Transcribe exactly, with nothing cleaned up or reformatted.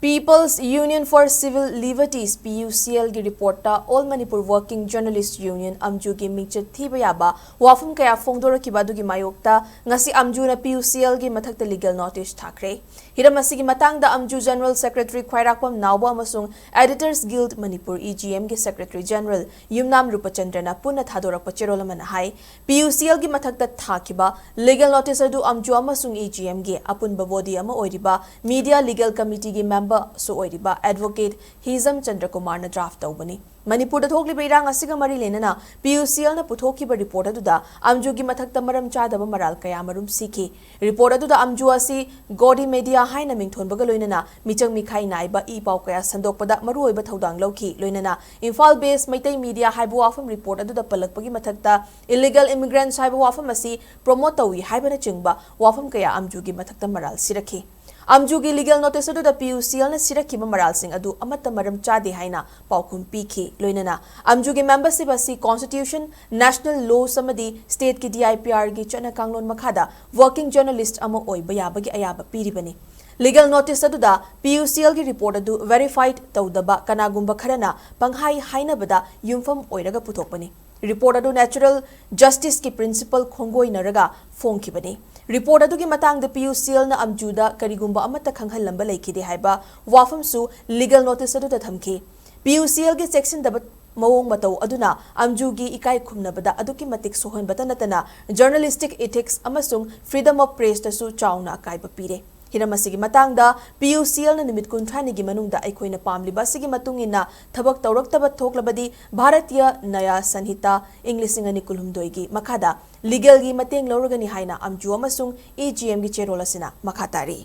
People's Union for Civil Liberties, P U C L, ꯒꯤ ꯔꯤꯄꯣꯔꯠꯇ All Manipur Working Journalist Union, ꯑꯝꯖꯨꯒꯤ ꯃꯤꯡꯆꯠ ꯊꯤꯕ ꯌꯥꯕ ꯋꯥꯐꯝ ꯀꯌꯥ ꯐꯣꯡꯗꯣꯔꯛꯈꯤꯕ ꯑꯗꯨꯒꯤ ꯃꯥꯌꯣꯛꯇ ꯉꯁꯤ ꯑꯝꯖꯨꯅ P U C L ꯒꯤ ꯃꯊꯛꯇ ꯂꯤꯒꯦꯜ ꯅꯣꯇꯤꯁ ꯊꯥꯈ꯭ꯔꯦ꯫ ꯍꯤꯔꯝ ꯑꯁꯤꯒꯤ ꯃꯇꯥꯡꯗ ꯑꯝꯖꯨ ꯖꯦꯅꯔꯦꯜ ꯁꯦꯀ꯭ꯔꯦꯇꯔꯤ ꯈ꯭ꯋꯥꯏꯔꯥꯛꯄꯝ ꯅꯥꯎꯕ ꯑꯃꯁꯨꯡ Editors Guild Manipur, E G M, ꯒꯤ ꯁꯦꯀ꯭ꯔꯦꯇꯔꯤ ꯖꯦꯅꯔꯦꯜ ꯌꯨꯝꯅꯥꯝ ꯔꯨꯄꯆꯟꯗ꯭ꯔꯅ ꯄꯨꯟꯅ ꯊꯥꯗꯣꯔꯛꯄ ꯆꯦꯔꯣꯜ ꯑꯃꯅ ꯍꯥꯏ, P U C L ꯒꯤ ꯃꯊꯛꯇ ꯊꯥꯈꯤꯕ ꯂꯤꯒꯦꯜ ꯅꯣꯇꯤꯁ ꯑꯗꯨ ꯑꯝꯖꯨ ꯑꯃꯁꯨꯡ E G M ꯒꯤ ꯑꯄꯨꯟꯕ ꯕꯣꯗꯤ ꯑꯃ ꯑꯣꯏꯔꯤꯕ ꯃꯤꯗꯤꯌꯥ ꯂꯤꯒꯦꯜ ꯀꯃꯤꯇꯤꯒꯤ ꯃꯦꯝꯕꯔꯁꯨ ꯑꯣꯏꯔꯤꯕ ꯑꯦꯗꯚꯣꯀꯦꯠ ꯍꯤꯖꯝ ꯆꯟꯗ꯭ꯔꯀꯨꯃꯥꯔꯅ ꯗ꯭ꯔꯥꯐ ꯇꯧꯕꯅꯤ꯫ ꯃꯅꯤꯄꯨꯔꯗ ꯊꯣꯛꯂꯤꯕ ꯏꯔꯥꯡ ꯑꯁꯤꯒ ꯃꯔꯤ ꯂꯩꯅꯅ P U C L ꯅ ꯄꯨꯊꯣꯛꯈꯤꯕ ꯔꯤꯄꯣꯔꯠ ꯑꯗꯨꯗ ꯑꯝꯖꯨꯒꯤ ꯃꯊꯛꯇ ꯃꯔꯝ ꯆꯥꯗꯕ ꯃꯔꯥꯜ ꯀꯌꯥ ꯃꯔꯨꯝ ꯁꯤꯈꯤ꯫ ꯔꯤꯄꯣꯔꯠ ꯑꯗꯨꯗ ꯑꯝꯖꯨ ꯑꯁꯤ ꯒꯣꯗꯤ ꯃꯦꯗꯤꯌꯥ ꯍꯥꯏꯅ ꯃꯤꯡꯊꯣꯟꯕꯒ ꯂꯣꯏꯅꯅ ꯃꯤꯆꯪ ꯃꯤꯈꯥꯏ ꯅꯥꯏꯕ ꯏ ꯄꯥꯎ ꯀꯌꯥ ꯁꯟꯗꯣꯛꯄꯗ ꯃꯔꯨꯑꯣꯏꯕ ꯊꯧꯗꯥꯡ ꯂꯧꯈꯤ, ꯂꯣꯏꯅꯅ ꯏꯝꯐꯥꯜ ꯕꯦꯁ ꯃꯩꯇꯩ ꯃꯤꯗꯤꯌꯥ ꯍꯥꯏꯕ ꯋꯥꯐꯝ ꯔꯤꯄꯣꯔꯠ ꯑꯗꯨꯗ ꯄꯜꯂꯛꯄꯒꯤ ꯃꯊꯛꯇ ꯏꯂꯤꯒꯦꯜ ꯏꯃꯤꯒ꯭ꯔꯦꯟꯠꯁ ꯍꯥꯏꯕ ꯋꯥꯐꯝ ꯑꯁꯤ ꯄ꯭ꯔꯣꯃꯣꯠ ꯇꯧꯏ ꯍꯥꯏꯕꯅꯆꯤꯡꯕ ꯋꯥꯐꯝ ꯀꯌꯥ ꯑꯝꯖꯨꯒꯤ ꯃꯊꯛꯇ ꯃꯔꯥꯜ ꯁꯤꯔꯛꯈꯤ꯫ ꯑꯝꯖꯨꯒꯤ ꯂꯤꯒꯦꯜ ꯅꯣꯇꯤꯁ ꯑꯗꯨꯗ P U C L ꯅ ꯁꯤꯔꯛꯈꯤꯕ ꯃꯔꯥꯜꯁꯤꯡ ꯑꯗꯨ ꯑꯃꯠꯇ ꯃꯔꯝ ꯆꯥꯗꯦ ꯍꯥꯏꯅ ꯄꯥꯎꯈꯨꯝ ꯄꯤꯈꯤ, ꯂꯣꯏꯅꯅ ꯑꯝꯖꯨꯒꯤ ꯃꯦꯝꯕꯔꯁꯤꯞ ꯑꯁꯤ ꯀꯣꯟꯁꯇꯤꯇ꯭ꯌꯨꯁꯟ, ꯅꯦꯁꯅꯦꯜ ꯂꯣꯁ ꯑꯃꯗꯤ ꯁ꯭ꯇꯦꯠꯀꯤ D I P R ꯒꯤ ꯆꯠꯅ ꯀꯥꯡꯂꯣꯟ ꯃꯈꯥꯗ ꯋꯥꯔꯀꯤꯡ ꯖꯔꯅꯦꯂꯤꯁ꯭ꯠ ꯑꯃ ꯑꯣꯏꯕ ꯌꯥꯕꯒꯤ ꯑꯌꯥꯕ ꯄꯤꯔꯤꯕꯅꯤ꯫ ꯂꯤꯒꯦꯜ ꯅꯣꯇꯤꯁ ꯑꯗꯨꯗ P U C L ꯒꯤ ꯔꯤꯄꯣꯔꯠ ꯑꯗꯨ ꯚꯦꯔꯤꯐꯥꯏꯗ ꯇꯧꯗꯕ ꯀꯅꯥꯒꯨꯝꯕ ꯈꯔꯅ ꯄꯪꯍꯥꯏ ꯍꯥꯏꯅꯕꯗ ꯌꯨꯝꯐꯝ ꯑꯣꯏꯔꯒ ꯄꯨꯊꯣꯛꯄꯅꯤ꯫ ꯔꯤꯄꯣꯔꯠ ꯑꯗꯨ ꯅꯦꯆꯔꯦꯜ ꯖꯁꯇꯤꯁꯀꯤ ꯄ꯭ꯔꯤꯟꯁꯤꯄꯜ ꯈꯣꯡꯒꯣꯏꯅꯔꯒ ꯐꯣꯡꯈꯤꯕꯅꯤ꯫ ꯔꯤꯄꯣꯔꯠ ꯑꯗꯨꯒꯤ ꯃꯇꯥꯡꯗ P U C L ꯅ ꯑꯝꯖꯨꯗ ꯀꯔꯤꯒꯨꯝꯕ ꯑꯃꯠꯇ ꯈꯪꯍꯜꯂꯝꯕ ꯂꯩꯈꯤꯗꯦ ꯍꯥꯏꯕ ꯋꯥꯐꯝꯁꯨ ꯂꯤꯒꯦꯜ ꯅꯣꯇꯤꯁ ꯑꯗꯨꯗ ꯊꯝꯈꯤ꯫ P U C L ꯒꯤ ꯆꯦꯛꯁꯤꯟꯗꯕ ꯃꯑꯣꯡ ꯃꯇꯧ ꯑꯗꯨꯅ ꯑꯝꯖꯨꯒꯤ ꯏꯀꯥꯏ ꯈꯨꯝꯅꯕꯗ ꯑꯗꯨꯛꯀꯤ ꯃꯇꯤꯛ ꯁꯣꯛꯍꯟꯕꯇ ꯅꯠꯇꯅ ꯖꯔꯅꯦꯂꯤꯁ꯭ꯇꯤꯛ ꯏꯊꯤꯛꯁ ꯑꯃꯁꯨꯡ ꯐ꯭ꯔꯤꯗꯝ ꯑꯣꯐ ꯄ꯭ꯔꯦꯁꯇꯁꯨ ꯆꯥꯎꯅ ꯑꯀꯥꯏꯕ ꯄꯤꯔꯦ꯫ ꯍꯤꯔꯝ ꯑꯁꯤꯒꯤ ꯃꯇꯥꯡꯗ P U C L ꯅ ꯅꯨꯃꯤꯠ ꯀꯨꯟꯊ꯭ꯔꯥꯅꯤꯒꯤ ꯃꯅꯨꯡꯗ ꯑꯩꯈꯣꯏꯅ ꯄꯥꯝꯂꯤꯕ ꯑꯁꯤꯒꯤ ꯃꯇꯨꯡ ꯏꯟꯅ ꯊꯕꯛ ꯇꯧꯔꯛꯇꯕ ꯊꯣꯛꯂꯕꯗꯤ ꯚꯥꯔꯇꯤꯌ ꯅꯌꯥ ꯁꯟꯍꯤꯇꯥ ꯏꯪ ꯂꯤꯁꯤꯡ ꯑꯅꯤ ꯀꯨꯟꯍꯨꯝꯗꯣꯏꯒꯤ ꯃꯈꯥꯗ ꯂꯤꯒꯦꯜꯒꯤ ꯃꯇꯦꯡ ꯂꯧꯔꯒꯅꯤ ꯍꯥꯏꯅ ꯑꯝꯖꯨ ꯑꯃꯁꯨꯡ E G M ꯒꯤ ꯆꯦꯔꯣꯜ ꯑꯁꯤꯅ ꯃꯈꯥ ꯇꯥꯔꯤ꯫